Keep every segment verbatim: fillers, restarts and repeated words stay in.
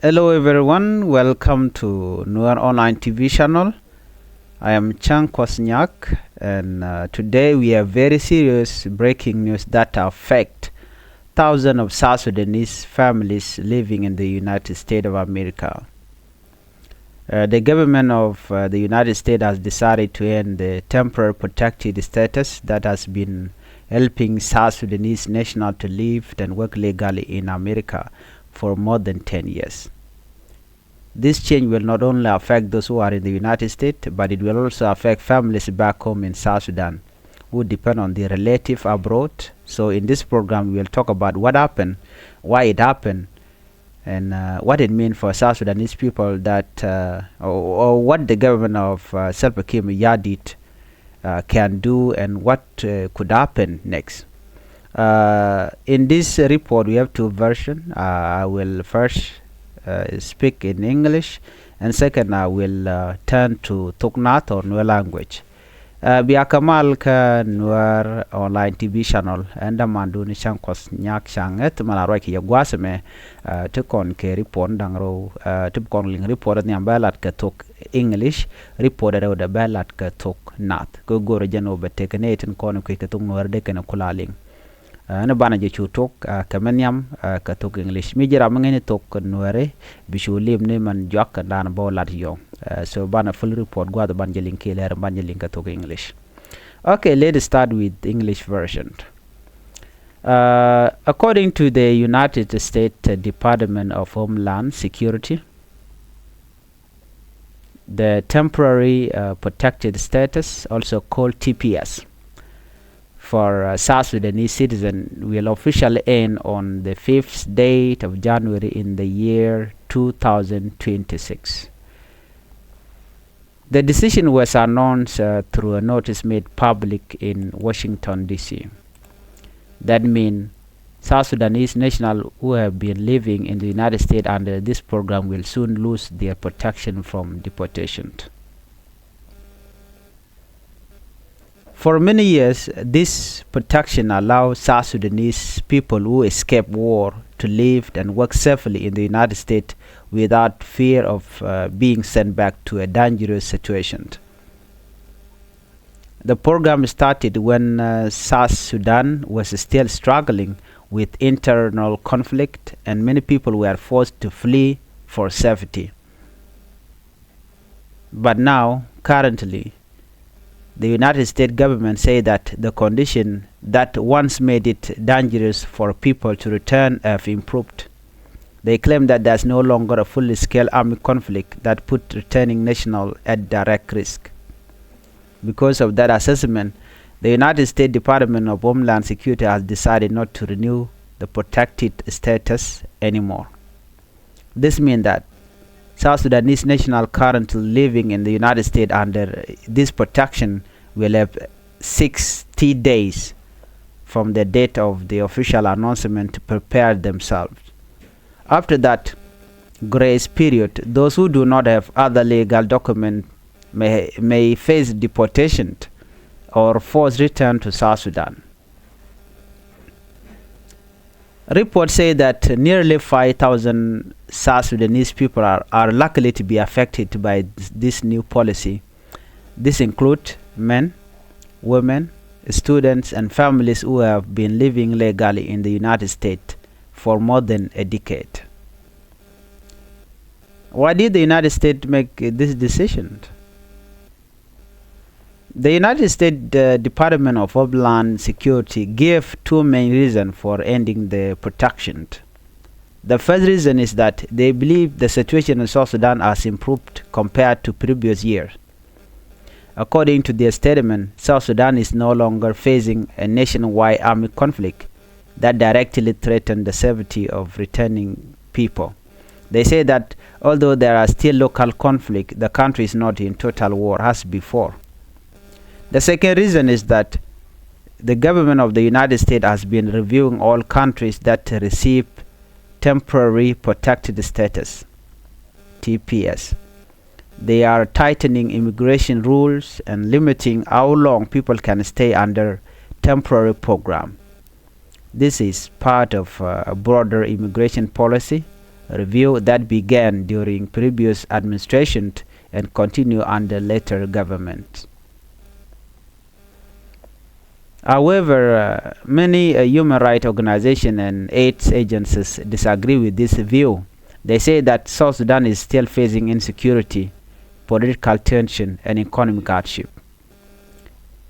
Hello everyone, welcome to Nuer Online T V channel. I am Chang Kwasnyak, and uh, today we have very serious breaking news that affect thousands of South Sudanese families living in the United States of America. Uh, the government of uh, the United States has decided to end the temporary protected status that has been helping South Sudanese national to live and work legally in America for more than ten years. This change will not only affect those who are in the United States, but it will also affect families back home in South Sudan who depend on their relative abroad. So in this program, we will talk about what happened, why it happened, and uh, what it means for South Sudanese people that, uh, or, or what the government of uh, Salva Kiir Mayardit uh, can do and what uh, could happen next. Uh, in this report, we have two versions. Uh, I will first uh, speak in English, and second, I will uh, turn to Thok Nath or Nuer language. Uh, bia kɛ mal kä Nuer Online T V channel. Ɛn dämandun Chang Kwasnyak Chang ɛ ti mal a ruac kɛ yɛ gua̱a̱th ɛmɛ. Uh, ti kɔn kɛ report da̱ŋ rɛw, uh, ti kɔn liŋ report nhiam bɛ lat kɛ thok English, report rɛw dɛ bɛ lat kɛ thok Nath. Kɛ go̱rɛ jɛn ɔ bɛ tekɛ nɛ tin kɔn kui̱ kɛ thok Nuɛr dee kɛn kula liŋ. Uh, ni banɛ jɛ cu tok uh, kɛ mɛ nhiam uh, kɛ thok English. Mi ji̱ ram mi ŋäcni thok Nuɛri bi cu lim ni mɛn juak kɛ dan bä lat yɔŋ. Uh, so banɛ full report gua̱th banɛ jɛ liŋ kiɛ lɛr banɛ jɛ liŋ kɛ thok English. Okay, let's start with English version. Uh, according to the United States Department of Homeland Security, the Temporary uh, Protected Status, also called T P S, for uh, South Sudanese citizen will officially end on the fifth date of January in the year two thousand twenty-six. The decision was announced uh, through a notice made public in Washington, D C. That means South Sudanese nationals who have been living in the United States under this program will soon lose their protection from deportation. For many years, this protection allowed South Sudanese people who escape war to live and work safely in the United States without fear of uh, being sent back to a dangerous situation. The program started when uh, South Sudan was still struggling with internal conflict and many people were forced to flee for safety. But now, currently, the United States government say that the condition that once made it dangerous for people to return have improved. They claim that there's no longer a full-scale armed conflict that put returning national at direct risk. Because of that assessment, the United States Department of Homeland Security has decided not to renew the protected status anymore. This means that South Sudanese national currently living in the United States under this protection will have sixty days from the date of the official announcement to prepare themselves. After that grace period, those who do not have other legal document may, may face deportation or forced return to South Sudan. Reports say that nearly five thousand South Sudanese people are, are likely to be affected by this, this new policy. This includes men, women, students, and families who have been living legally in the United States for more than a decade. Why did the United States make this decision? The United States uh, Department of Homeland Security gave two main reasons for ending the protection. The first reason is that they believe the situation in South Sudan has improved compared to previous years. According to their statement, South Sudan is no longer facing a nationwide armed conflict that directly threatens the safety of returning people. They say that although there are still local conflict, the country is not in total war as before. The second reason is that the government of the United States has been reviewing all countries that receive temporary protected status, T P S. They are tightening immigration rules and limiting how long people can stay under temporary program. This is part of uh, a broader immigration policy review that began during previous administration and continue under later government. However, uh, many, uh, human rights organizations and aid agencies disagree with this view. They say that South Sudan is still facing insecurity, political tension, and economic hardship.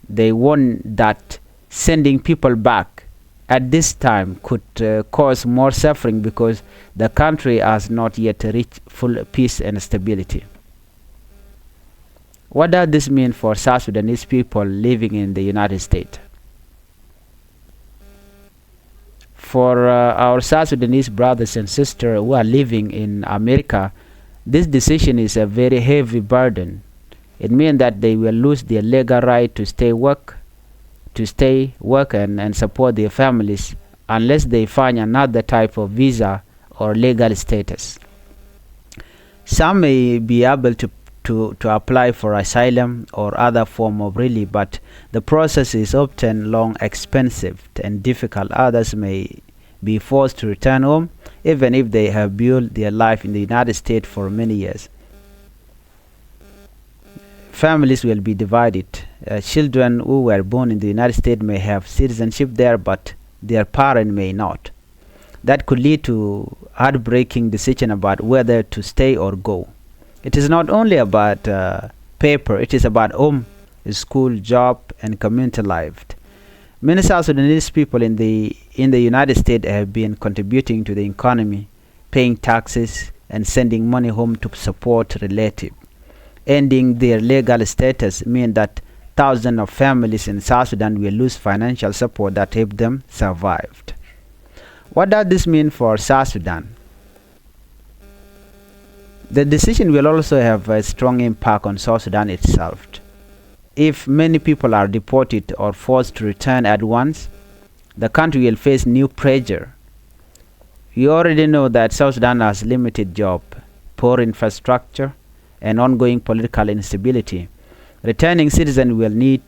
They warn that sending people back at this time could, uh, cause more suffering because the country has not yet reached full peace and stability. What does this mean for South Sudanese people living in the United States? For, uh, our South Sudanese brothers and sisters who are living in America, this decision is a very heavy burden. It means that they will lose their legal right to stay work, to stay work and, and support their families unless they find another type of visa or legal status. Some may be able to, to, to apply for asylum or other form of relief, but the process is often long, expensive, and difficult. Others may be forced to return home, even if they have built their life in the United States for many years. Families will be divided. Uh, children who were born in the United States may have citizenship there, but their parent may not. That could lead to heartbreaking decision about whether to stay or go. It is not only about, uh, paper, it is about home, school, job, and community life. Many South Sudanese people in the, in the United States have been contributing to the economy, paying taxes, and sending money home to support relatives. Ending their legal status mean that thousands of families in South Sudan will lose financial support that helped them survive. What does this mean for South Sudan? The decision will also have a strong impact on South Sudan itself. If many people are deported or forced to return at once, the country will face new pressure. You already know that South Sudan has limited job, poor infrastructure, and ongoing political instability. Returning citizens will need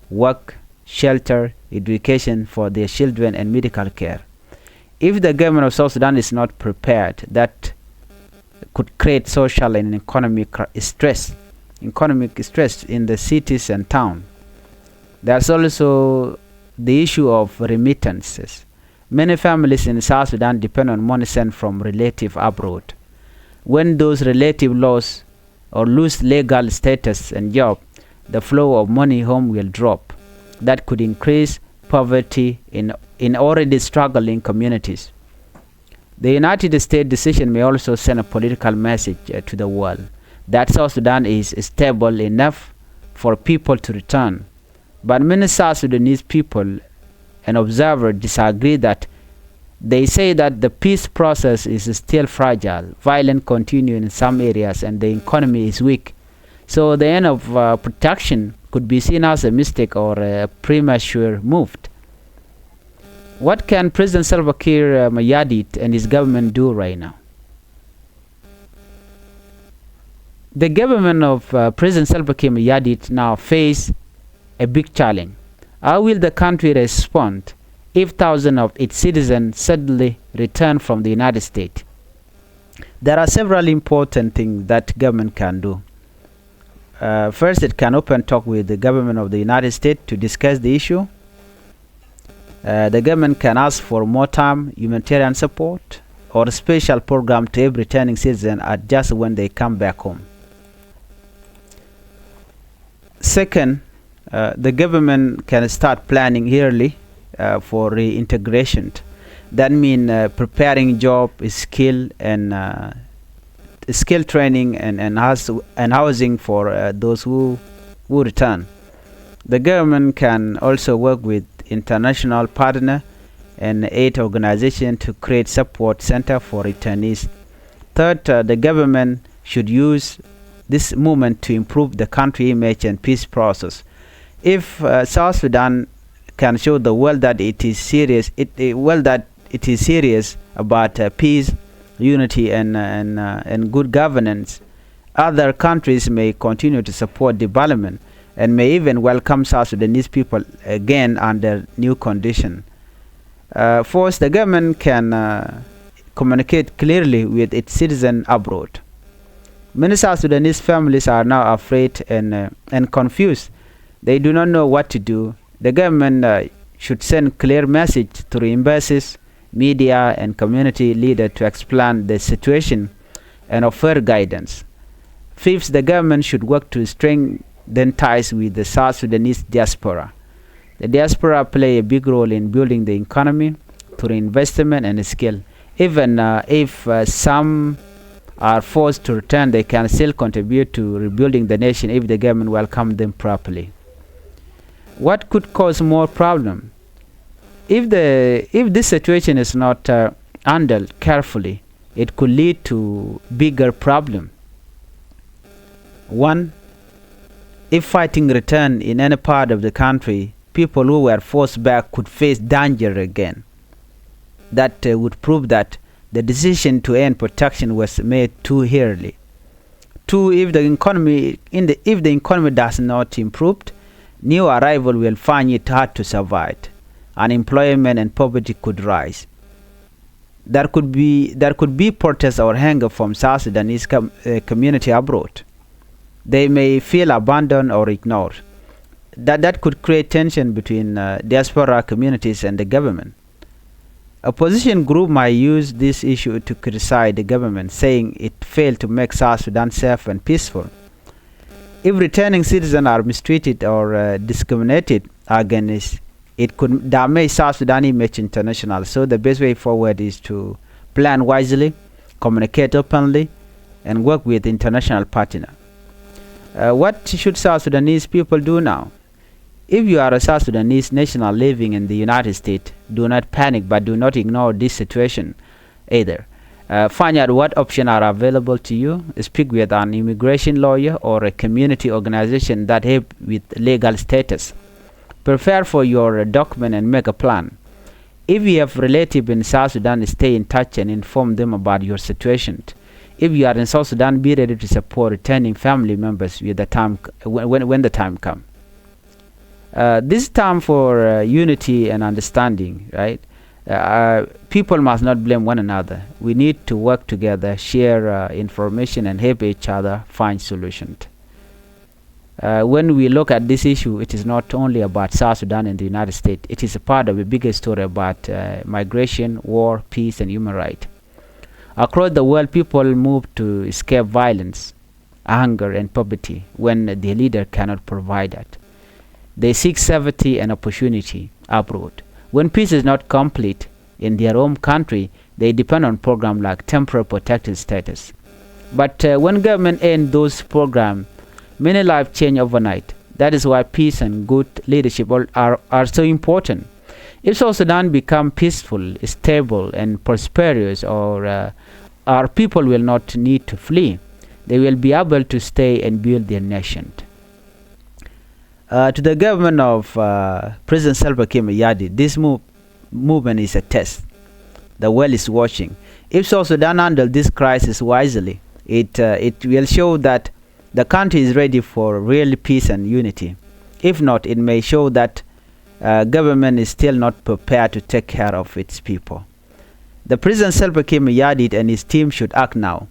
work, shelter, education for their children, and medical care. If the government of South Sudan is not prepared, that could create social and economic cr-, stress, economic stress in the cities and town. There's also the issue of remittances. Many families in South Sudan depend on money sent from relatives abroad. When those relatives lose or lose legal status and job, the flow of money home will drop. That could increase poverty in, in already struggling communities. The United States decision may also send a political message, uh, to the world that South Sudan is stable enough for people to return. But many South Sudanese people and observers disagree that they say that the peace process is still fragile, violence continue in some areas, and the economy is weak. So the end of, uh, protection could be seen as a mistake or a premature move. What can President Salva Kiir, uh, Mayardit and his government do right now? The government of, uh, President Salva Kiir Mayardit now face a big challenge. How will the country respond if thousands of its citizens suddenly return from the United States? There are several important things that government can do. Uh, first, it can open talk with the government of the United States to discuss the issue. Uh, the government can ask for more time, humanitarian support, or a special program to every returning citizen at just when they come back home. Second, uh, the government can start planning early, uh, for reintegration. That means, uh, preparing job, skill, and, uh, skill training and, and, house, and housing for, uh, those who, who return. The government can also work with international partner and aid organization to create support center for returnees. Third, uh, the government should use this movement to improve the country image and peace process. If, uh, South Sudan can show the world that it is serious, it, it, well, that it is serious about, uh, peace, unity, and, uh, and, uh, and good governance, other countries may continue to support development and may even welcome South Sudanese people again under new condition. Uh, fourth, the government can, uh, communicate clearly with its citizens abroad. Many South Sudanese families are now afraid and, uh, and confused. They do not know what to do. The government, uh, should send clear message through embassies, media, and community leaders to explain the situation and offer guidance. Fifth, the government should work to strengthen ties with the South Sudanese diaspora. The diaspora play a big role in building the economy through investment and skill. Even, uh, if, uh, some are forced to return, they can still contribute to rebuilding the nation if the government welcome them properly. What could cause more problem? If the, if this situation is not, uh, handled carefully, it could lead to bigger problem. One, if fighting return in any part of the country, people who were forced back could face danger again. That, uh, would prove that the decision to end protection was made too early. Two, if the economy in the, if the economy does not improve, new arrival will find it hard to survive. Unemployment and poverty could rise. There could be, there could be protests or hunger from South Sudanese com-, uh, community abroad. They may feel abandoned or ignored. That, that could create tension between, uh, diaspora communities and the government. Opposition group might use this issue to criticize the government, saying it failed to make South Sudan safe and peaceful. If returning citizens are mistreated or, uh, discriminated against, it could damage South Sudan image international. So the best way forward is to plan wisely, communicate openly, and work with international partner. Uh, what should South Sudanese people do now? If you are a South Sudanese national living in the United States, do not panic, but do not ignore this situation either. Uh, find out what options are available to you. Speak with an immigration lawyer or a community organization that help with legal status. Prepare for your document and make a plan. If you have relatives in South Sudan, stay in touch and inform them about your situation. If you are in South Sudan, be ready to support returning family members with the time c-, when, when, when the time comes. Uh, this time for, uh, unity and understanding, right? Uh, people must not blame one another. We need to work together, share, uh, information, and help each other find solutions. Uh, when we look at this issue, it is not only about South Sudan and the United States. It is a part of a bigger story about, uh, migration, war, peace, and human rights. Across the world, people move to escape violence, hunger, and poverty when their leader cannot provide that. They seek safety and opportunity abroad. When peace is not complete in their home country, they depend on programs like temporary protected status. But, uh, when government end those programs, many lives change overnight. That is why peace and good leadership all are, are so important. If South Sudan become peaceful, stable, and prosperous, or, uh, our people will not need to flee. They will be able to stay and build their nation. Uh, to the government of, uh, President Salva Kiir Mayardit, this move, movement is a test. The world is watching. If South Sudan handle this crisis wisely, it, uh, it will show that the country is ready for real peace and unity. If not, it may show that, uh, government is still not prepared to take care of its people. The President Salva Kiir Mayardit and his team should act now.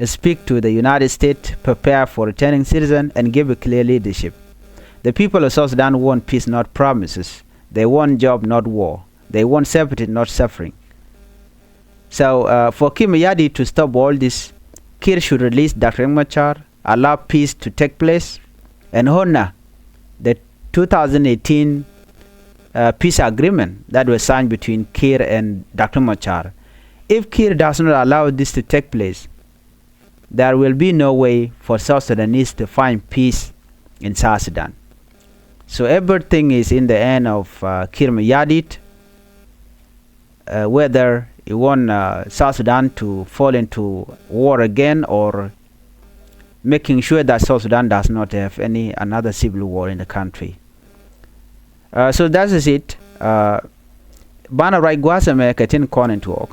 Speak to the United States, prepare for returning citizens, and give a clear leadership. The people of South Sudan want peace, not promises. They want job, not war. They want safety, not suffering. So, uh, for Kiir Mayardit to stop all this, Kiir should release Doctor Riek Machar, allow peace to take place, and honor the two thousand eighteen, uh, peace agreement that was signed between Kiir and Doctor Machar. If Kiir does not allow this to take place, there will be no way for South Sudanese to find peace in South Sudan. So everything is in the hand of, uh, Kiir Mayardit, uh, whether he want, uh, South Sudan to fall into war again or making sure that South Sudan does not have any another civil war in the country. Uh, so that is it. Uh, banɛ ruac gua̱a̱th ɛmɛ kɛ tin kɔn in tuɔɔk.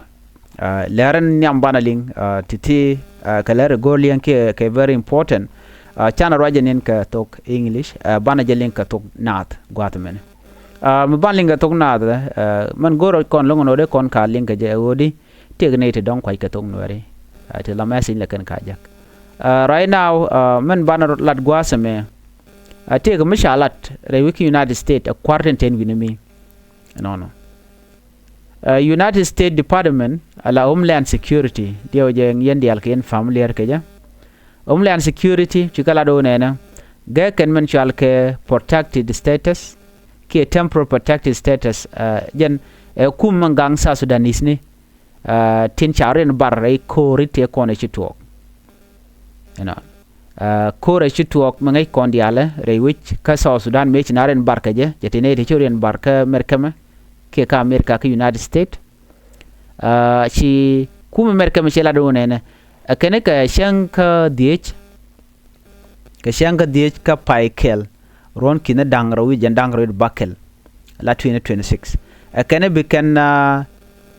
Uh, lɛr in nhiam banɛ liŋ, uh, ti̱ti̱, uh, kɛ lɛr in go̱o̱r liɛŋ kiɛ kɛ very important. Uh, canɛ ruac jɛ ni̱n kɛ thok English, uh, banɛ jɛ liŋ kɛ thok naath gua̱a̱th ɛmɛni. Uh, mi banɛ liŋ kɛ thok naath, uh, mɛn go̱o̱r kɔn lo̱ŋ in ɣöö dee kɔn ka liŋ kɛ jɛ ɣöö di Tëëkɛ nɛy ti dɔ̱ŋ kuackɛ thok Nuääri. Ɛ, ti la message lɛ kɛn ka jek. Ɛ, right now, ɛ, min banɛ lat gua̱a̱th ɛmɛ. Ɛ, tëëkɛ mi ca lat rɛy wec kä United States ɛ kua̱r tin te wi̱ni mi. Ɛnɔnɔ. Ɛ, United States Department ala Homeland Security, diɛw jɛ yɛn diaal kɛ yɛn familiar kɛ jɛ. Homeland Security ci kɛ lat ɣöö nɛnɛ gɛ kɛn min cɔal kɛ protected status kiɛ temporary protected status, ɛ, jɛn ɛ kum min gaŋ South Sudanese ni, ɛ, tin ca rin bar rɛy ko̱ri tëë kɔn ɛ ci tuɔɔk. Ɛnɔ. Ɛ, ko̱r ɛ ci tuɔɔk mi ŋäc kɔn diaalɛ rɛy wec kä South Sudan mëë ci na rin bar kɛ jɛ, cɛ ti nɛy ti ci rin bar kä Amerika mɛ kiɛ kä Amerika kä United States. Ɛ, ci kumɛ Amerika mɛ ci lat ɣöö nɛnɛ ɛ kɛn kɛ cäŋ kä dhiec, kɛ cäŋ kä dhiec kä pay kɛl ruɔ̱n ki̱n da̱ŋ rɛw wi̱c jɛn da̱ŋ rɛw wi̱c bäkɛl la twenty twenty-six. Ɛ kɛn bi kɛn, ɛ,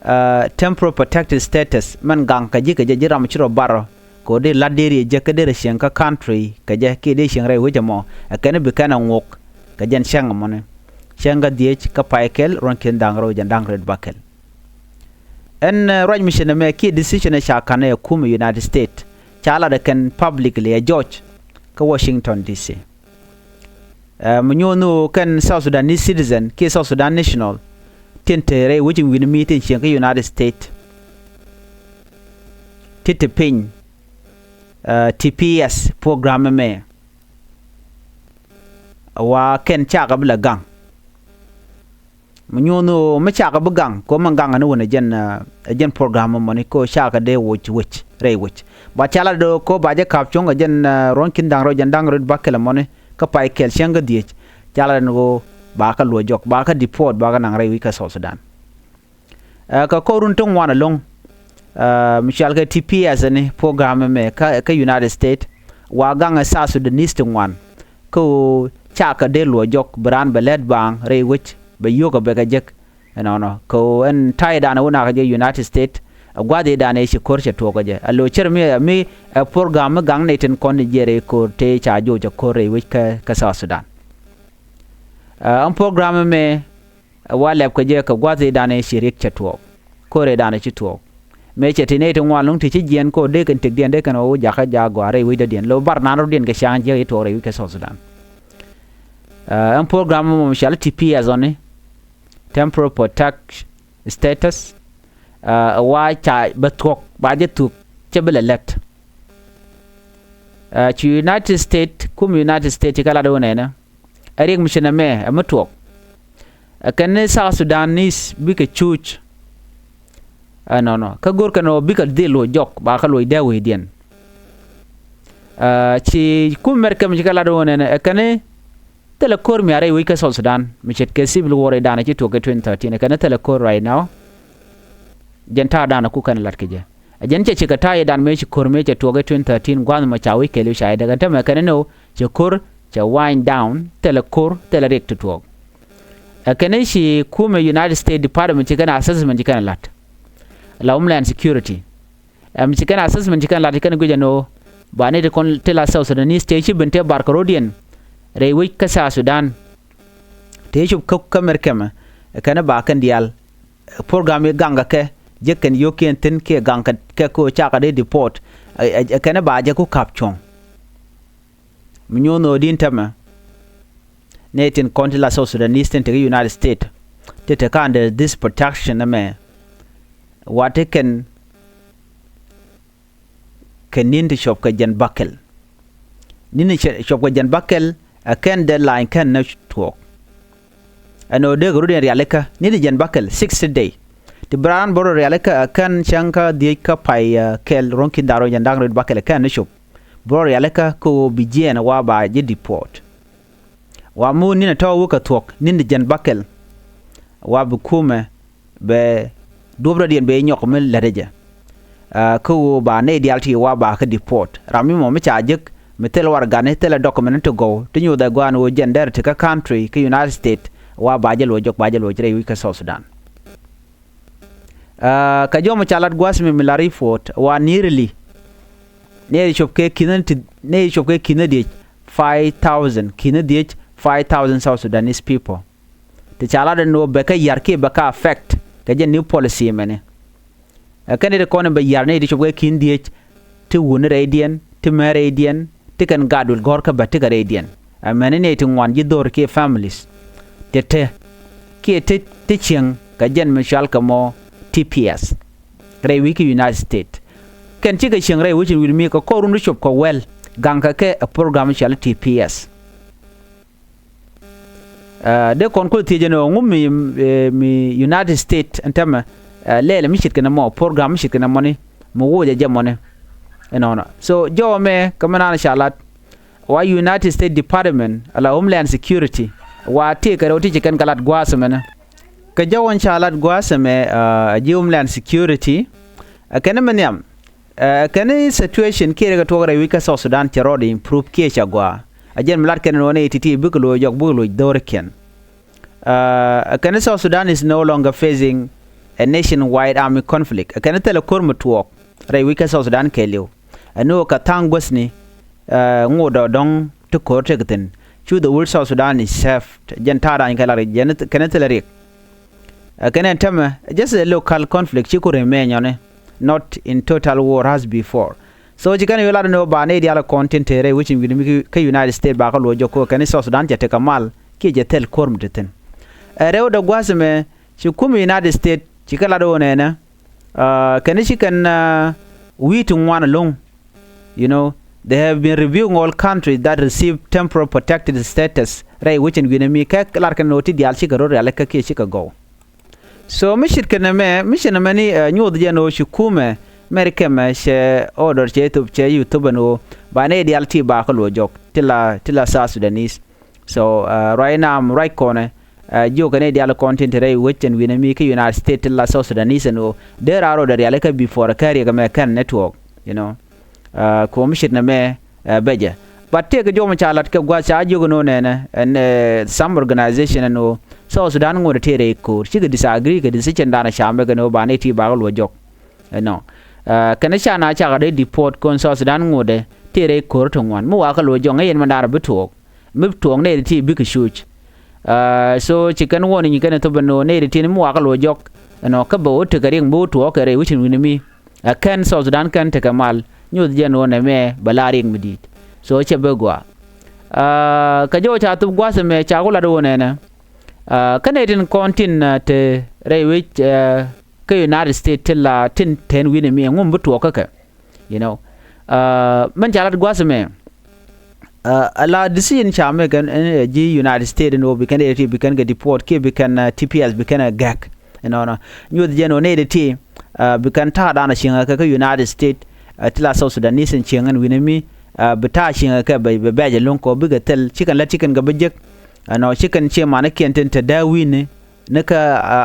ɛ, temporary protected status mɛn gaŋ kɛ ji̱ kɛ jɛ ji̱ ram ci rɔ bar rɔ kɛ ɣöö dee la̱t dee riɛ jek kä dee rɛ cieŋ kä country kɛ jɛ kiɛ dee cieŋ rɛy wec ɛmɔ. Ɛ kɛn bi kɛn ɛ ŋuɔk kɛ jɛn cäŋ ɛmɔni, cäŋ kä dhiec kä pay kɛl ruɔ̱n ki̱n da̱ŋ rɛw jɛn da̱ŋ rɛw bäkɛl. Ɛn, ɛ, ruac mi ci nɛmɛ kiɛ decision ɛ ca ka̱n ɛ kumɛ United States ca lat ɛ kɛn publicly ɛ jɔc kä Washington D C. Ɛ, mi nyuɔ̱n ni ɣöö kɛn South Sudanese citizen kiɛ South Sudan national tin te rɛy wec in wi̱ni mi tin cieŋ kä United States ti te piny, ɛ, T P S program ɛmɛ. Wa kɛn cakɛ bi la gaŋ. Mi nyuɔ̱n ɣöö mi cakɛ bi gaŋ kɛ ɣöö mi gaŋ ni wun ɛ jɛn, ɛ, ɛ jɛn program ɛmɔni kɛ ɣöö cakɛ dee woc wec rɛy wec. Ba ca lat ɣöö kɛ ɣöö ba jɛ ka̱p cuɔ̱ŋ ɛ jɛn, ɛ, ruɔ̱n ki̱n da̱ŋ rɛw jɛn da̱ŋ rɛw bäkɛl ɛmɔni kä pay kɛl cäŋ kä dhiec. Ca lat ɛn ɣöö ba kɛ luɔc jɔk, ba kɛ deport, ba kɛ naŋ rɛy wec kä South Sudan. Ɛ, kɛ kɔr run ti ŋuan ɛlɔ̱ŋ, ɛ, mi cɔal kɛ T P S ni program ɛmɛ kä, kä United States, wa gaŋ ɛ South Sudanese ti ŋuan. Kä ɣöö cakɛ dee luɔc jɔk bi raan bɛ lät baaŋ rɛy wec bɛ yio̱k ɛ bɛ kɛ jek. Ɛnɔnɔ kɛ ɣöö ɛn ta̱yɛ danɛ wä nakɛ jɛ United States ɛ gua̱th i̱ danɛ ci ko̱r cɛ tuɔɔk kɛ jɛ. Ɛ lo̱c cär mi, mi ɛ program mi gaŋ nɛy tin kɔn ni jiɛɛr ɛ ko̱r tëë ca joc ɛ ko̱r rɛy wec kä, kä South Sudan. Ɛ, ɛn program ɛmɛ ɛ wa lɛp kɛ jɛ kɛ gua̱th i̱ danɛ ci riɛk cɛ tuɔɔk. Ko̱r i̱ danɛ ci tuɔɔk. Mëë cɛ ti nɛy ti ŋuan lo̱ŋ ti ci jiɛɛn ko̱r dee kɛn tëkdiɛn dee kɛn ɣöö jakä jaak gɔaa rɛy wecdädiɛn. Lo̱ bar naan rɔ̱diɛn kɛ ca̱ŋ jiäk i̱ tuɔɔk rɛy wec kä South Sudan. Ɛ, ɛn program ɛmɔ mi cɔal i̱ T P S ɔni, temporary protect status, ɛ, wa ca bɛ thuɔ̱k, ba jɛ thuk, cɛ bi lɛ lät. Ɛ, ci United States, kum United States ci kɛ lat wä nɛnɛ. Ɛ riɛk mi ci nɛmɛ, ɛ mi tuɔɔk. Ɛ kɛn ni South Sudanese bikɛ cuuc. Ɛnɔnɔ. Kä go̱r kɛn ɔ bikɛ dhil luɔc jɔk, ba kɛ luɔc dee wecdiɛn. Ɛ, ci kum America mi ci kɛ lat wä nɛnɛ, ɛ kɛn ni thilɛ ko̱r mi a rɛy wec kä South Sudan, mi ce̱tkɛ civil war i̱ danɛ ci tuɔɔk kɛ twenty thirteen, ɛ kɛn ni thilɛ ko̱r right now. Jɛn ta̱a̱ danɛ ku kɛn lat kɛ jɛ. Ɛ jɛn cɛ cikɛ ta̱a̱ i̱ dan mëë ci ko̱r mëë cɛ tuɔɔk kɛ twenty thirteen, gua̱a̱th mɔ ca wec kɛɛliw ca i̱ däk ɛn tämɛ kɛn ni nöö, cɛ ko̱r, cɛ wind down, thilɛ ko̱r, thilɛ riɛk ti tuɔɔk. Ɛ kɛn ni ci kumɛ United States Department ci kɛn assessment ci kɛn lat. La Homeland Security. Ɛm ci kɛn assessment ci kɛn lat ci kɛn guic ɛn ɣöö ba ni ti kɔn ti la South Sudanese tëë ci ben tëë bar kɛ ro̱diɛn rɛy wec kä South Sudan. Tëë cop kä, kä America mɛ, ɛ kɛn ba kɛn diaal, ɛ, program i̱ gaŋ kɛ kɛ, jek kɛn yio̱kiɛn thi̱n kiɛ gaŋ kɛ kɛ ko̱ cakɛ dee deport, ɛ, ɛ, ɛ kɛn ba jɛ ku ka̱p cuɔ̱ŋ. Mi nyuɔ̱n ɣöö di̱n tämɛ nɛy tin kɔn ti la South Sudanese tin te kä United States ti te kä under this protection ɛmɛ. Wa ti kɛn kɛ ni̱n ti cuɔp kɛ jɛn bäkɛl. Ni̱n ti cuɔp kɛ jɛn bäkɛl ɛ kɛn deadline kɛn ni tuɔɔk. Ɛn ɣöö dee kɛ rut in rialikä ni̱n ti jɛn bäkɛl sixty day. Ti bi raan bä rɔ rialikä ɛ kɛn cäŋ kä dhiec kä pay, ɛ, kɛl ruɔ̱ŋ ki̱n da̱ŋ rɛw jɛn da̱ŋ rɛw bäkɛl ɛ kɛn ni cuɔp. Bä rɔ rialikä kä ɣöö bi jiɛɛn wa ba ji̱ deport. Wa mi wä ni̱n ɛ tɔ̱ wä kɛ thuɔ̱k ni̱n ti jɛn bäkɛl. Wa bi kumɛ bɛ duɔ̱p rɔ̱diɛn bɛ nyɔk mi lätdɛ jɛ. Aa, kä ɣöö ba nɛy diaal ti wa ba kä deport. Ram mi mɔ mi ca jek mi thil warɛgani, thilɛ document ti gɔw ti nyothɛ gua̱a̱n ɣöö jɛn derɛ ti kä country kä United States wa ba jɛ luɔc jɔk, ba jɛ luɔc rɛy wi̱c kä South Sudan. Aa, kä jɔmɔ ca lat gua̱a̱th mi mi la report wa nearly nɛy cop kɛ ki̱n ti, nɛy cop kɛ ki̱n dhiec five thousand, ki̱n dhiec five thousand South Sudanese people. Ti ca lat ɛn ɣöö bɛ kä yar kiɛ bɛ kä affect kɛ jɛ new policy mɛni. Ɛ kɛn nɛy ti kɔn in bɛ yiar nɛy ti cop kɛ ki̱n dhieec, ti wuni rɛydiɛn, ti mɛ rɛydiɛn, ti kɛn gaat duël gɔ̱r kä bɛ ti kɛ rɛydiɛn. Ɛ mɛni nɛy ti ŋuan ji̱ dho̱r kiɛ families. Ti te kiɛ ti ti cieŋ kɛ jɛn mi cual kɛ mɔ T P S rɛy wi̱c kä United States. Kɛn cikɛ cieŋ rɛy wi̱c in wi̱n mi kɛ kɔr run ti cop kɛ wɛl gaŋ kɛ kɛ ɛ program cual T P S. Dee kɔn kul thiec ɛn ɣöö ŋu mi, mi United States ɛn tämɛ lɛɛlɛ mi ce̱tkɛ nɛ mɔ, program mi ce̱tkɛ nɛ mɔni, mi woc ɛ jɛ mɔni. Ɛnɔnɔ. So jɔwä mɛ kä mi naan ca lat wa United States Department ala Homeland Security wa tëëkɛ rɛw ti ci kɛn kɛ lat gua̱a̱th ɛmɛnɛ. Kɛ jɔwä in ca lat gua̱a̱th ɛmɛ a ji̱ Homeland Security ɛ kɛn mi nhiam. Ɛ kɛn situation kiɛ rɛ kɛ tuɔk rɛy wi̱c kä South Sudan cɛ rɔɔdɛ improve kiɛ ca gɔaa. A jɛn mi lat kɛn ɛn ɣöö nɛy ti̱ti̱ bikɛ loc jɔk, bikɛ loc dho̱rikiɛn. Ɛ kɛn South Sudan is no longer facing a nationwide army conflict. Ɛ kɛn thilɛ ko̱r mi tuɔɔk rɛy wi̱c kä South Sudan kɛɛliw. Ɛn ɣöö kɛ tha̱a̱ŋ guäthni ŋot dɔ̱ŋ ti ko̱r tëk thi̱n. Cu the whole South Sudan is safe. Jɛn ta̱a̱ da̱ny kɛ lar jɛn kɛn thilɛ riɛk. Ɛ kɛn ɛn tämɛ just a local conflict ci ku remain ɔni, not in total war as before. So ci kɛn yu lat ni wä ba nɛy diaal kɔn tin te rɛy wi̱c in wi̱n mi kä United States ba kä luɔc jɔk kɛ kɛn South Sudan cɛ tekɛ mal kiɛ cɛ thil ko̱r mi te thi̱n. Ɛ rɛw dɛ gua̱a̱th ɛmɛ ci kum United States ci kɛ lat wä nɛnɛ. Kɛn ci kɛn wi̱i̱ ti ŋuan ɛlɔ̱ŋ. You know, they have been reviewing all countries that receive temporary protected status rɛy wi̱c in wi̱n mi kɛ lar kɛn ɣöö ti diaal cikɛ rɔ rialikä kiɛ cikɛ gɔw. So mi ce̱tkɛ nɛmɛ, mi ce̱t nɛmɛ ni nyuɔth jɛn ɣöö ci kumɛ mɛri kɛmɛ cɛ order cɛ thop cɛ yu thop ɛn ɣöö ba nɛy diaal ti ba kä luɔc jɔk ti la, ti la South Sudanese. So right now ruac kɔnɛ jiökɛ nɛy diaal kɔn tin te rɛy wec ɛn wi̱n mi kä United States ti la South Sudanese ɛn ɣöö dee raar order rialikä before kä riɛk ɛmɛ kɛn network, you know. Kɛ ɣöö mi ce̱t nɛmɛ bɛcɛ. But tëëkɛ jɔw mi ca lat kɛ gua̱th ca jiök ɛn ɣöö nɛnɛ ɛn some organization ɛn ɣöö South Sudan ŋotdɛ tëë rɛy ko̱o̱r cikɛ disagree kɛ decision danɛ ca mɛk ɛn ɣöö ba nɛy ti ba kä luɔc jɔk. Ɛnɔ kɛn ca na cakɛ dee deport kɔn South Sudan ŋotdɛ tëë rɛy ko̱o̱r ti ŋuan mi wakä luɔc jɔk ŋäc yɛn mɛn danɛ bi tuɔɔk. Mi tuɔɔk nɛy ti ti bikɛ cuc. So ci kɛn warning kɛn thop ɛn ɣöö nɛy ti ti mi wakä luɔc jɔk. Ɛnɔ kä bɛ wä tekɛ riɛk mi wä tuɔɔk kɛ rɛy wi̱c in wi̱n mi. Ɛ kɛn South Sudan kɛn tekɛ mal nyuth jɛn ɣöö nɛmɛ bɛ la riɛk mi di̱i̱t. So cɛ bɛ gɔaa. Kɛ jɔw ca thop gua̱th ɛmɛ ca ku lat ɣöö nɛnɛ kä nɛy tin kɔn tin te rɛy wec kä United States ti la tin ten wi̱n ɛmi ɛŋu mi bi tuɔɔk kä kɛ. You know, mɛn ca lat gua̱th ɛmɛ a la decision ca mɛk ɛn ji̱ United States ɛn ɣöö bi kɛn nɛy ti bi kɛn kɛ deport kiɛ bi kɛn T P S bi kɛn ɛ gɛk. Ɛnɔnɔ nyuth jɛn ɣöö nɛy ti ti bi kɛn ta̱a̱ danɔ cieŋɛ kɛ kä United States ti la South Sudanese in cieŋ ɛn wi̱n ɛmi bi ta̱a̱ cieŋɛ kɛ bɛ bɛc ɛlɔ̱ŋ kɛ ɣöö bikɛ thil ci kɛn lät ci kɛn kɛ bi jek. Ɛnɔ ci kɛn cie manikiɛn tin te dee wi̱ni ni kä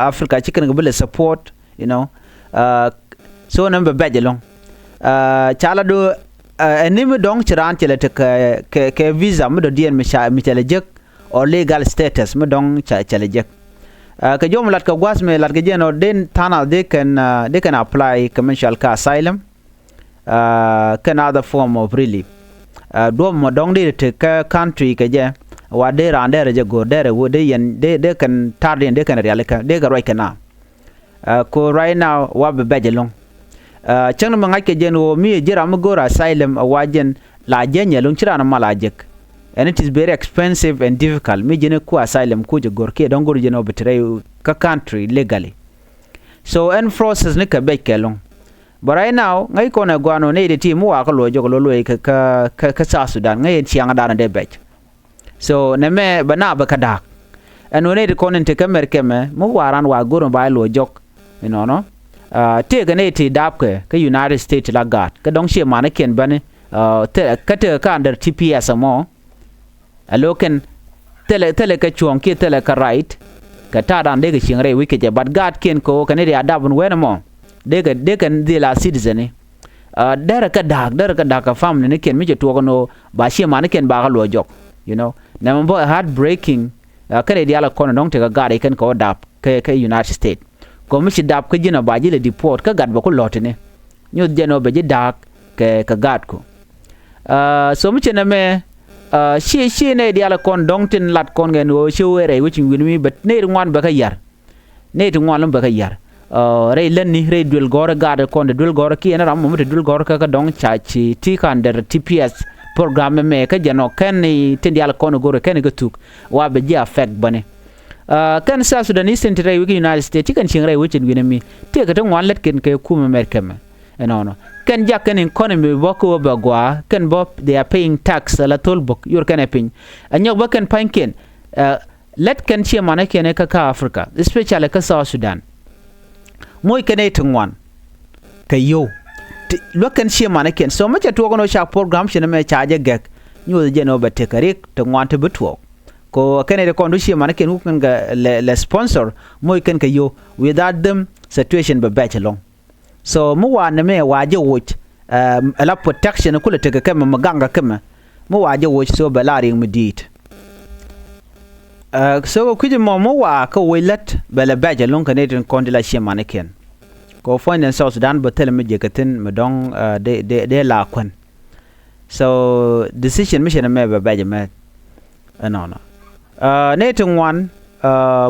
Africa ci kɛn kɛ bi lɛ support, you know. So nɛmɛ bɛ bɛc ɛlɔ̱ŋ. Ca la do ɛni mi dɔ̱ŋ ci raan cɛ lɛ tek kɛ, kɛ visa mi dɔ̱diɛn mi ca, mi cɛ lɛ jek or legal status mi dɔ̱ŋ cɛ lɛ jek. Kɛ jɔw mi lat kɛ gua̱th mi lat kɛ jɛn ɔ den tha̱a̱ŋ nath dee kɛn, dee kɛn apply kɛ mɛn cual kɛ asylum. Kɛn other form of relief. Duɔ̱p mɔ dɔ̱ŋ dee tek kä country kɛ jɛ wa dee raan dee rɛ jɛ go̱r dee rɛ wä dee yɛn dee, dee kɛn ta̱r dee, dee kɛn rialikä dee kɛ ruac kɛ na. Ko right now wa bɛ bɛc ɛlɔ̱ŋ. Cäŋ ni mi ŋa̱ckɛ jɛn ɣöö mi ji̱ ram mi go̱o̱r asylum a wa jɛn la jiɛny ɛlɔ̱ŋ ci raan mal a jek. And it is very expensive and difficult mi ji̱n ku asylum ku jɛ go̱r kiɛ dɔ̱ŋ go̱r jɛn ɣöö bi te rɛy kä country legally. So ɛn process ni kɛ bɛc kɛ ɛlɔ̱ŋ. But right now ŋäc kɔn ɛ gua̱a̱n ɔ nɛy ti ti mi wakä luɔc jɔk luɔc luɔc kä, kä, kä South Sudan ŋäc ɛn ciaŋ dan dee bɛc. So nɛmɛ bɛ na bɛ kä da̱a̱k. Ɛn ɣöö nɛy ti kɔn in te kä Mɛrkɛ mɛ mi waran wa go̱r mi ba luɔc jɔk. Inɔnɔ tëëkɛ nɛy ti dapkɛ kä United States ti la gaat kä dɔ̱ŋ cie manikiɛn bäni. Kä tëëkɛ kä under T P S ɛmɔ. Alo kɛn thilɛ, thilɛ kɛ cuɔ̱ɔ̱ŋ kiɛ thilɛ kɛ right. Kɛ ta̱a̱ dan dee kɛ cieŋ rɛy wi̱c kɛ jɛ but gaatkiɛn kɛ ɣöö kɛn i̱ riaat dap in wen ɛmɔ. Dee kɛ, dee kɛn dhil a citizen i̱. Derɛ kɛ da̱a̱k, derɛ kɛ da̱a̱k kɛ family nikiɛn mi cɛ tuɔɔk ɛn ɣöö ba cie manikiɛn ba kɛ luɔc jɔk. You know, nɛmɛ bä heartbreaking. Kɛn i̱ diaal kɛ kɔn ɛ dɔ̱ŋ tekɛ gaat i̱ kɛn kɛ ɣöö dap kɛ, kɛ United States. Kɛ ɣöö mi ci dap kä ji̱n ɛ ba ji̱ lɛ deport kä gat bɛ ku lɔ̱t tini. Nyuth jɛn ɣöö bɛ ji̱ da̱a̱k kɛ, kɛ gaatku. So mi ci nɛmɛ ci, ci nɛy diaal kɔn dɔ̱ŋ tin lat kɔn kɛn ɣöö ci wee rɛy wec in wi̱n mi bɛ nɛy ti ŋuan bɛ kä yar. Nɛy ti ŋuan lum bɛ kä yar. Rɛy lätni rɛy duël gɔ̱rä gaat kɔn te duël gɔ̱rä kiɛ ni ram mɔ mi te duël gɔ̱rä kä kä dɔ̱ŋ ca ci ti kan der T P S program mɛ mɛ kä jɛn ɔ kɛn ni tin diaal kɔn go̱rä kɛn kɛ thuk wa bɛ ji̱ affect bäni. Kɛn South Sudanese tin te rɛy wec kä United States ci kɛn cieŋ rɛy wec in wi̱n mi tëëkɛ ti ŋuan lät kɛn kɛ kumɛ mɛr kɛmɛ. Ɛnɔnɔ kɛn jak kɛn economy bä kä wä bɛ gɔaa kɛn bä they are paying tax ala thol bok yor kɛn ɛ piny. Ɛ nyɔk bä kɛn pa̱nykiɛn lät kɛn ciɛ manɛ kiɛn kä kä Africa, especially kä South Sudan. Moc kɛn ɛ ti ŋuan kɛ yow luäk kɛn ciɛ manɛ kiɛn. So mi cɛ tuɔɔk ɛn ɣöö ca program ci nɛmɛ ca jɛ gɛk, nyuɔth jɛn ɣöö bɛ tekɛ rik ti ŋuan ti bi tuɔɔk. Ko kɛn ɛ ti kɔn du ciɛ manɛ kiɛn wuk kɛn kɛ lɛ sponsor, moc kɛn kɛ yow. Without them situation bɛ bɛc ɛlɔŋ. So mi wa nɛmɛ wa jɛ woc, ɛla protection kulɛ tekɛ kɛmɛ mi gaŋkɛ kɛmɛ. Mi wa jɛ woc so bɛ la riŋ mi di̱i̱t. So kɛ kui̱c mɔ mi wa kä woc lät bɛ lɛ bɛc ɛlɔŋ kɛ ni tin kɔn ti la ciɛ manikiɛn. Kɛ puɔ̱ny den South Sudan bä thilɛ mi jiɛkɛ thi̱n mi dɔ̱ŋ dee la kuän. So decision mi cɛ nɛmɛ bɛ bɛc ɛmɛ. Ɛnɔnɔ nɛy ti ŋuan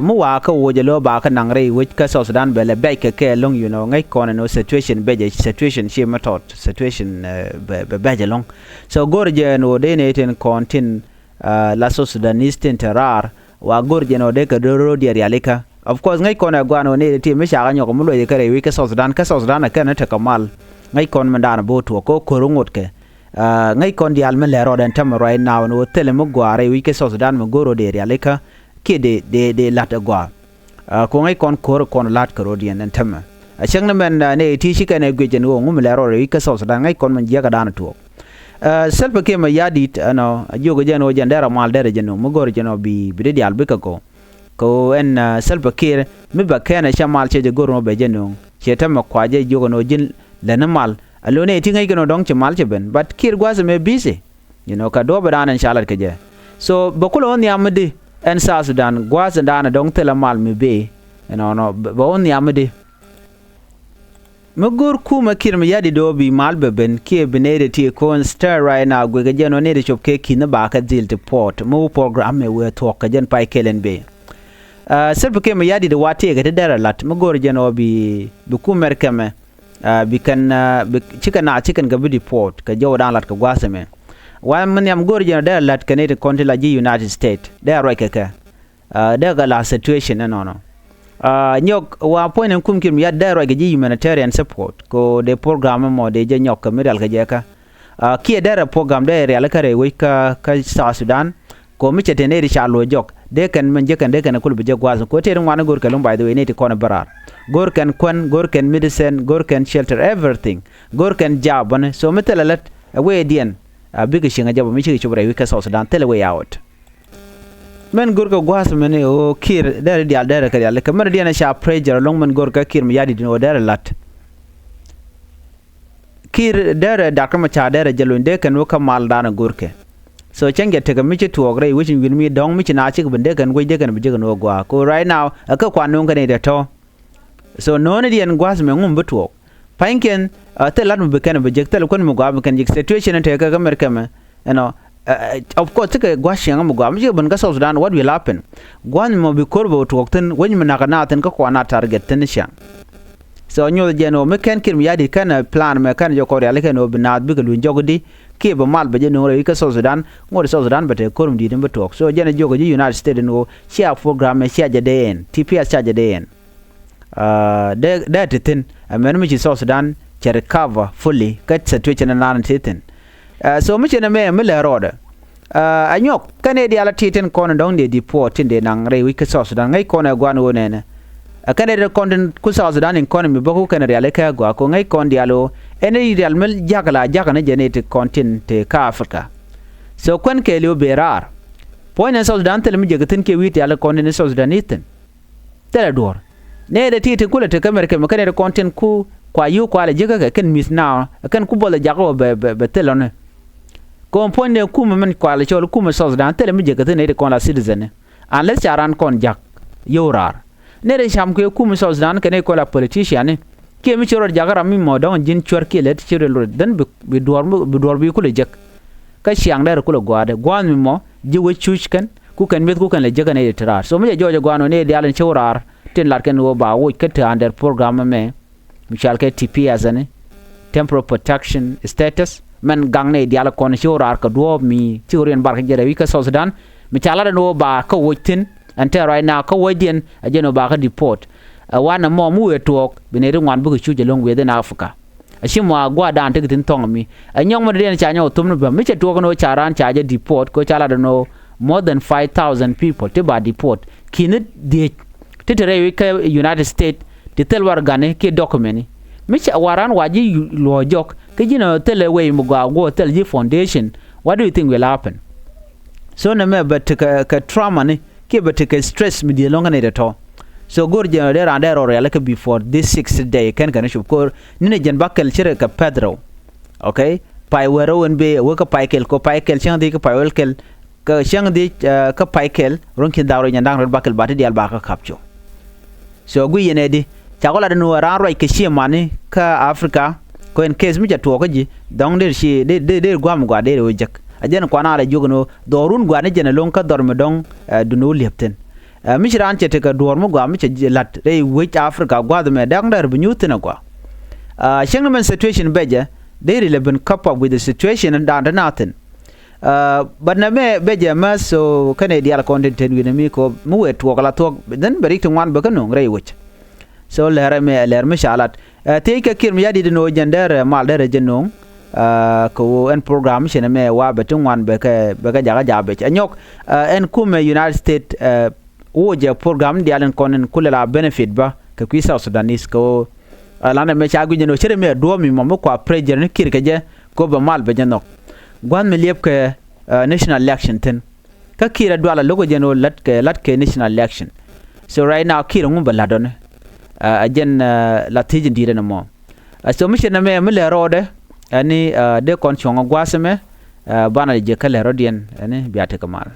mi wakä woc ɛ lo̱ bakä naŋ rɛy wec kä South Sudan bɛ lɛ bɛc kɛ kɛ lo̱ŋ, you know, ŋäc kɔn ɛn ɣöö situation bɛc ɛ situation ci mi tɔt situation bɛ bɛc ɛ lo̱ŋ. So go̱r jɛ ɛn ɣöö dee nɛy tin kɔn tin la South Sudanese tin te raar wa go̱r jɛ ɛn ɣöö dee kɛ do̱r ro̱o̱diɛ rialikä. Of course ŋäc kɔn ɛ guan ɣöö nɛy ti mi cakɛ nyɔk mi luɔc kɛ rɛy wec kä South Sudan, kä South Sudan ɛ kɛn tekɛ mal. Ŋäc kɔn mindan bo̱o̱ tuɔɔk kä ko̱r ŋot kɛ. Ŋäc kɔn diaal mi lɛr rɔɔdɛ ɛn tämɛ ruac naw ɛn ɣöö thilɛ mi gɔaa rɛy wec kä South Sudan mi go̱o̱r rɔɔdɛ rialikä kiɛ dee dee dee la̱t ɛ gɔaa. Ku ŋäc kɔn ko̱r kɔn la̱t kɛ rɔɔdiɛn ɛn tämɛ. A cäŋ ni mɛn nɛy ti ci kɛn ɛ guic ɛn ɣöö ŋu mi lɛr rɔɔdɛ rɛy wec kä South Sudan, ŋäc kɔn min jiäkädan tuɔɔk. Salva Kiir Mayardit ɛnɔ a jiök jɛn ɣöö jɛn derɛ mal derɛ jɛ nöŋ mi go̱o̱r jɛn ɣöö bi bi dee diaal bikɛ go̱o̱. Kɛ ɣöö ɛn Salva Kiir mi bɛ kɛn ɛ cɛ mal cɛ jɛ go̱r nɔ bɛ jɛ nööŋ ciɛ tämɛ kua jɛ jiök ɛn ɣöö ji̱n lɛni mal. A lo̱n ɛ ti ŋäc kɛn ɣöö dɔ̱ŋ ci mal cɛ ben, but Kiir gua̱a̱th ɛmɛ busy. You know, kɛ duɔ̱ɔ̱p ɛ da̱a̱n ɛn ca lat kɛ jɛ. So bɛ kulɛ ɣän nhiam mi di ɛn South Sudan gua̱a̱th ɛn da̱a̱n ɛ dɔ̱ŋ thilɛ mal mi bee. Ɛnɔnɔ bɛ ɣän nhiam mi di. Mi go̱o̱r kumɛ Kiir Mayardit ɣöö bi mal bɛ ben kiɛ bi nɛy ti ti ko̱n stɛr ruac na guikɛ jɛn ɣöö nɛy ti cop kɛ ki̱n ni bakɛ dhil ti puɔt mi wä program ɛ wëë thuɔ̱k kɛ jɛn pay kɛl ɛn bee. Salva Kiir Mayardit wa tëëkɛ ti derɛ la̱t mi go̱o̱r jɛn ɣöö bi bi kumɛ mɛr kɛmɛ bi kɛn bi cikɛ na cikɛn kɛ bi di puɔt kɛ jɔwdan la̱t kɛ gua̱a̱th ɛmɛ. Wa mi nhiam go̱o̱r jɛn ɣöö derɛ la̱t kɛ nɛy ti kɔn ti la ji̱ United States derɛ ruac kɛ kɛ. Dee kɛ la situation ɛnɔnɔ. Nyɔk wa puɔ̱ny ni kum Kiir Mayardit dee ruac kɛ ji̱ humanitarian support ko dee program mɔ dee jɛ nyɔk kɛ mi rial kɛ jɛ kä. Kiɛ derɛ program dee rial kä rɛy wec kä kä South Sudan. Ko mi cɛ tëë nɛy ti ca luɔc jɔk dee kɛn mɛn jɛ kɛn dee kɛn kul bi jɛ gua̱a̱th ko tëë ri ŋuan go̱r kɛ luŋ, by the way, nɛy ti kɔn bä raar. Go̱r kɛn kuän, go̱r kɛn medicine, go̱r kɛn shelter, everything. Go̱r kɛn job bäni. So mi thilɛ lät ɛ wee diɛn a bikɛ cieŋ a jɛ bä mi cikɛ cop rɛy wec kä South Sudan, thilɛ way out. Mɛn go̱rkɛ gua̱a̱th mɛn i̱ ɣöö Kiir derɛ diaal derɛ kɛ rialikä mɛn diɛn ca pressure lo̱ŋ mɛn go̱rkɛ Kiir Mayardit in ɣöö derɛ la̱t. Kiir derɛ da̱k kä mɛ ca derɛ jɛ lony dee kɛn wä kä maldan go̱rkɛ. So cäŋ jɛ tekɛ mi ci tuɔɔk rɛy wec in wi̱n mi dɔ̱ŋ mi ci na cik ben dee kɛn wec dee kɛn bi jek in wä gua̱a̱k ko right now ɛ kä kuan no̱o̱ŋ kɛn i̱ dee tɔ̱. So no̱o̱ni diɛn gua̱a̱th mɛ ŋum bi tuɔɔk. Pa̱nykiɛn thil lat mi bi kɛn bi jek, thil kuän mi gɔaa bi kɛn jek. Situation in tekɛ kä mɛr kɛmɛ, you know, of course, cikɛ gua̱a̱th ciɛŋä mi gɔaa mi cikɛ ben kä South Sudan, what will happen? Gua̱a̱th mi mɔ bi ko̱r bɛ tuɔɔk thi̱n, wec mi nakä naath thi̱n kä kuan a target thi̱n ciaŋ. So nyoth jɛn ɣöö mi kɛn Kiir Mayardit kɛn plan mɛ kɛn jɔk kɔn rialikä ɛn ɣöö bi naath bikɛ luny jɔk di kiɛ bi mal bɛ jɛ nöŋ rɛy kä South Sudan, ŋot South Sudan bɛ te ko̱r mi di̱i̱t in bi tuɔɔk. So jɛn ɛ jiök ji̱ United States ɛn ɣöö cia program ɛ cia jɛ dee ɛn, T P S cia jɛ dee ɛn. Dee dee ti thi̱n ɛmɛn mi ci South Sudan cɛ recover fully kä situation ɛn naan ti thi̱n. So mi ci nɛmɛ mi lɛ rɔɔdɛ. Ɛ nyɔk kɛn i̱ diaal a ti tin kɔn dɔ̱ŋ dee deport tin dee naŋ rɛy wec kä South Sudan, ŋäc kɔn ɛ gua̱n ɣöö nɛnɛ. Ɛ kɛn i̱ tin kɔn tin ku South Sudan in kɔn mi bä ku kɛn rialikä gua̱a̱k ko, ŋäc kɔn diaal ɣöö ɛn i̱ diaal mi jakä la jakä ni jɛ ni ti kɔn tin te kä Africa. So kuɛn kɛɛliw bee raar. Puɔ̱ny ni South Sudan thil mi jek thi̱n kiɛ wi̱i̱ diaal kɔn tin South Sudan i̱ thi̱n. Thilɛ duɔ̱ɔ̱r. Nɛy dee ti ti kulɛ ti kä mɛr kɛmɛ kä nɛy ti kɔn tin ku kua yio̱w kua lɛ jiäkä kɛ kɛn mi̱th naaw kɛn ku buɔth ɛ jakä wä bɛ bɛ bɛ thilɔni. Kɔn puɔ̱ny dee kumɛ mɛn kua lɛ cɔl kumɛ South Sudan thilɛ mi jiäkä thi̱n nɛy ti kɔn la citizen ni. Unless ca ran kɔn ja̱k yio̱w raar. Nɛy ti cam kɛ kumɛ South Sudan kɛ nɛy kɔn la politician ni. Kiɛ mi ci rɔ jakä ram mi mɔ dɔ̱ŋ ji̱n cuɛr kiɛ lɛ ti ci rɔ lɔ then bi bi duɔ̱ɔ̱r bi bi duɔ̱ɔ̱r bi kulɛ jiäk. Kä ciaŋ dee rɛ kulɛ gua̱a̱dɛ gua̱a̱th mi mɔ ji̱ wec cuc kɛn ku kɛn mi̱eth ku kɛn lɛ jiäk kɛn nɛy ti raar. So mi jɛ jɔɔc ɛ gua̱a̱n ɣöö nɛy diaal in cio̱w raar tin lat kɛn ɣöö ba woc kä te under program ɛmɛ mi cɔal kɛ T P S ɛni, temporary protection status. Mɛn gaŋ nɛy diaal kɔn ci ɣöö raar kɛ duɔ̱ɔ̱p mi ci ɣöö riɛn bar kä jɛ rɛy wi̱c kä South Sudan, mi ca lat ɛn ɣöö ba kä woc thi̱n. Ɛn tɛɛr right now kä wocdiɛn ɛ jɛn ɣöö ba kä deport. Ɛ wanɛ mɔ mi wëë tuɔɔk bi nɛy ti ŋuan bikɛ cuc ɛlɔ̱ŋ within Africa. Aci mɔ a gua̱a̱r dan tekɛ thi̱n thɔ̱ŋ mi ɛ nyɔk mi dee ca nyɔk thom ni bä mi cɛ tuɔɔk ni ɣöö ca raan ca jɛ deport kɛ ɣöö ca lat ɛn ɣöö more than five thousand people ti ba deport. Ki̱ni dhiec ti te rɛy wi̱c kä United States ti thil warɛgani kiɛ document ni. Mi ca waran wa ji̱ luɔ̱ɔ̱c jɔk kä ji̱n ɛ thil ɛ wei mi gɔaa guɔ thil ji̱ foundation. What do you think will happen? So nɛ mɛ bɛ tekɛ kɛ trauma ni kiɛ bɛ tekɛ stress mi diee lɔ̱ŋ kä nɛy tɔ̱tɔ̱. So go̱r jɛn dee raan dee rɔ rialikä before this six day kɛn kɛn cop ko̱r ni nɛ jɛn ba kɛl ci rɛ kɛ pɛth rɛw. Okay, pay wee rɛw ɛn bee wee kä pay kɛl kɛ pay kɛl cäŋ dhiec kä pay wee kɛl kɛ cäŋ dhiec kä pay kɛl ruɔ̱n ki̱n dhak rɛw nyɛn da̱ŋ rɛw ba kɛl ba ti diaal ba kä kap cop. So guiy yɛn ɛ di ca kɔ lat ɛn ɣöö raan ruac kɛ ciɛ mani kä Africa. Kɔ in case mi ca tuɔɔk kä ji̱ dhɔ̱ŋ der ci der der gua̱a̱m gɔaa der ɣöö jek a jɛn kuan a la jiök ɛn ɣöö dhɔrun gɔaa ni jɛn ɛlɔ̱ŋ kä dhɔr mi dɔ̱ŋ duni wä li̱ep thi̱n. Mi ci raan cɛ tekɛ duɔ̱ɔ̱r mi gɔaa mi cɛ la̱t rɛy wec Africa gua̱a̱th ɛmɛ däk däär bi nyuuth thi̱n ɛ gɔaa. Cäŋ ni mɛn situation bɛ jɛ deri lɛ ben cope up with the situation dan te na thi̱n. But nɛ mɛ bɛ jɛ mɛ so kɛnɛ diaal kɔn tin ten wi̱n mi ko mi wëë tuɔɔk la thuɔ̱k then bɛ rik ti ŋuan bɛ kä no̱o̱ŋ rɛy wec. So lɛr ɛmɛ lɛr mi ca lat. Thiec kɛ kiɛr mi ya dit ni ɣöö jɛn dɛrɛ mal dɛrɛ jɛ no̱o̱ŋ. Kɛ ɣöö ɛn program cɛn ɛmɛ wa bɛ ti ŋuan bɛ kɛ bɛ kɛ jakä jakä bɛ cɛ nyɔk. Ɛn kumɛ United States wo jɛ program diaal in kɔn in kulɛ la benefit bä kɛ kui̱ South Sudanese kɛ ɣöö lanɛ mɛ ca gui̱c ɛn ɣöö cɛ rɛ mɛ duɔ̱ɔ̱p mi mɔ mi kua pressure ni kiɛr kɛ jɛ kɛ ɣöö bɛ mal bɛ jɛ nhɔk. Gua̱th mi liɛp kɛ national election thi̱n. Kä kiɛr ɛ dual a lo̱k ɛ jɛn ɣöö la̱t kɛ la̱t kɛ national election. So right now kiɛr ɛ ŋu bɛ la̱t ɔni. Ɛ jɛn la thiec in di̱i̱t ɛn ɛmɔ. So mi cɛ nɛmɛ mi lɛ rɔɔdɛ ɛni dee kɔn cuɔ̱ŋ ɛ gua̱a̱th ɛmɛ. Banɛ jɛ kä lɛ rɔ̱diɛn ɛni bia tekɛ mal.